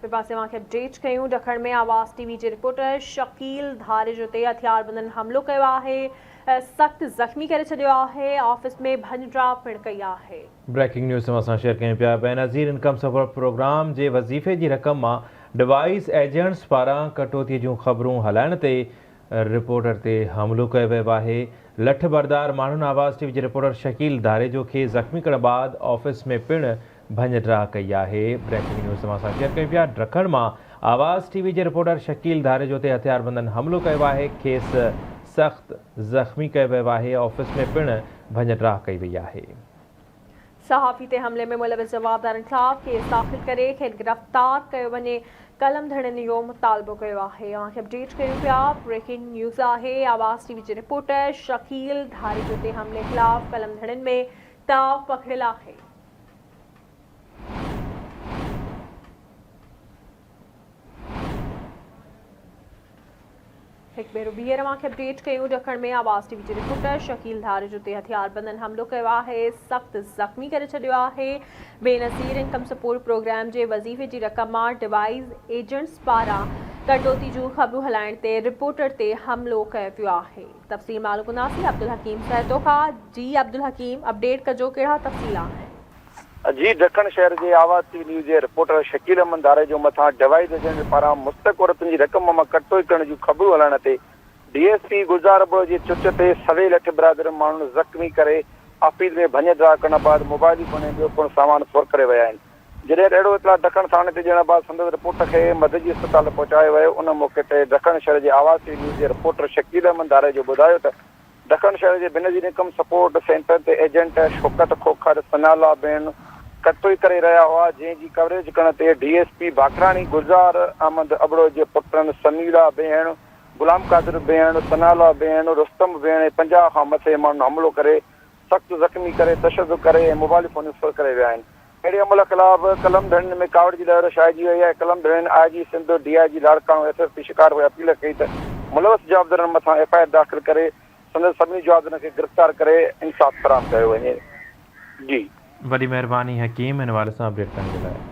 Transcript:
ٻئي پاسي اوهان کي اپڊيٽ ڪيون ڏکڻ ۾ آواز ٽي وي جي رپورٽر شڪيل ڌاريجو تي هٿياربندن حملو ڪيو آهي سخت زخمي ڪري ڇڏيو آهي آفيس ۾ ڀڃ ڊاهه پڻ ڪئي آهي. بريڪنگ نيوز اوهان سان شيئر ڪيون پيا بينظير انڪم سپورٽ پروگرام جي وظيفي جي رقم مان ڊوائيس ايجنٽس پاران ڪٽوتي جون خبرون هلائڻ تي رپورٽر تي حملو ڪيو ويو آهي، لٺ بردار ماڻهن آواز ٽي وي جي رپورٽر شڪيل ڌاريجو کي زخمي ڪرڻ بعد آفيس ۾ پڻ ڀڃ ڊاهه ڪئي آهي، بريڪنگ نيوز اوهان سان شيئر ڪيون پيا ڊکڻ مان آواز ٽي وي جي رپورٽر شڪيل ڌاريجو تي هٿياربندن حملو ڪيو آهي، کيس سخت زخمي ڪيو ويو آهي، آفيس ۾ پڻ ڀڃ ڊاهه ڪئي وئي آهي. صحافي تي حملي ۾ ملوث جوابدارن خلاف ڪيس داخل ڪري کين گرفتار ڪيو وڃي قلم ڌڻين اهو مطالبو ڪيو آهي اوهان کي اپڊيٽ ڪيون پيا بريڪنگ نيوز آهي آواز ٽي وي جي رپورٽر شڪيل ڌاريجو تي حملي خلاف قلم ڌڻين ۾ تاء پکڙيل آهي. هڪ ڀيرو ٻيهر اوهان کي اپڊيٽ ڪيون ڏکڻ ۾ آواز ٽي وي جي رپورٽر شڪيل ڌاريجو تي هٿياربندن حملو ڪيو آهي سخت زخمي ڪري ڇڏيو آهي بينظير انڪم سپورٽ پروگرام جي وظيفي جي رقم مان ڊوائيز ايجنٽس پاران ڪٽوتي جون خبرون هلائڻ تي رپورٽر تي حملو ڪيو ويو آهي تفصيل معلوم ڪنداسين عبدالحڪيم سهتو کان جي عبدالحڪيم اپڊيٽ ڪجو ڪهڙا تفصيل آهن. جي ڏکڻ شهر جي آواز ٽي وي نيوز جي رپورٽر شڪيل احمد ڌاريجو مٿان ڊوائيز ايجنٽ پاران مستحق عورتن جي رقم مان ڪٽوئي ڪرڻ جون خبرون هلائڻ تي D S P Gulzar Abro جي چچ تي سوين لٺ برادر ماڻهن زخمي ڪري آفيس ۾ ڀڃ ڊاهه ڪرڻ بعد موبائل فون ۽ ٻيو پڻ سامان ڦر ڪري ويا آهن جڏهن اهڙو اطلاع ڏکڻ ٿاڻي تي ڏيڻ بعد سندس رپورٽ کي مدئجي اسپتال پهچايو ويو ان موقعي تي ڏکڻ شهر جي آواز ٽي وي نيوز جي رپورٽر شڪيل احمد ڌاريجو ٻڌايو ته ڏکڻ شهر جي بينظير انڪم سپورٽ سينٽر تي ايجنٽ شوڪت کوکر، ثناء الله بيڻ ڪٽوئي ڪري رهيا هئا، جنهن جي ڪوريج ڪرڻ تي D S P Bakrani Gulzar Ahmed Abro جي پٽن سميع الله بيهڻ، غلام قادر بيهڻ، ثناء الله بيهڻ، رستم بيهڻ ۽ 50 کان مٿي ماڻهن حملو ڪري سخت زخمي ڪري تشدد ڪري ۽ موبائل فونيون ڦر ڪري ويا آهن. اهڙي عمل خلاف قلم ڌڻين ۾ ڪاوڙ جي لهر ڇائجي وئي آهي، قلم ڌڻين I G Sindh, D I G Larkana, S S P Shikarpur کي اپيل ڪئي ته ملوث جوابدارن مٿان ايف I R داخل ڪري سندس سڀني جوابدارن کي گرفتار ڪري انصاف فراهم ڪيو وڃي. جي. وڏي مهرباني حڪيم هن حوالي سان اپڊيٽ ڪرڻ جي لاء.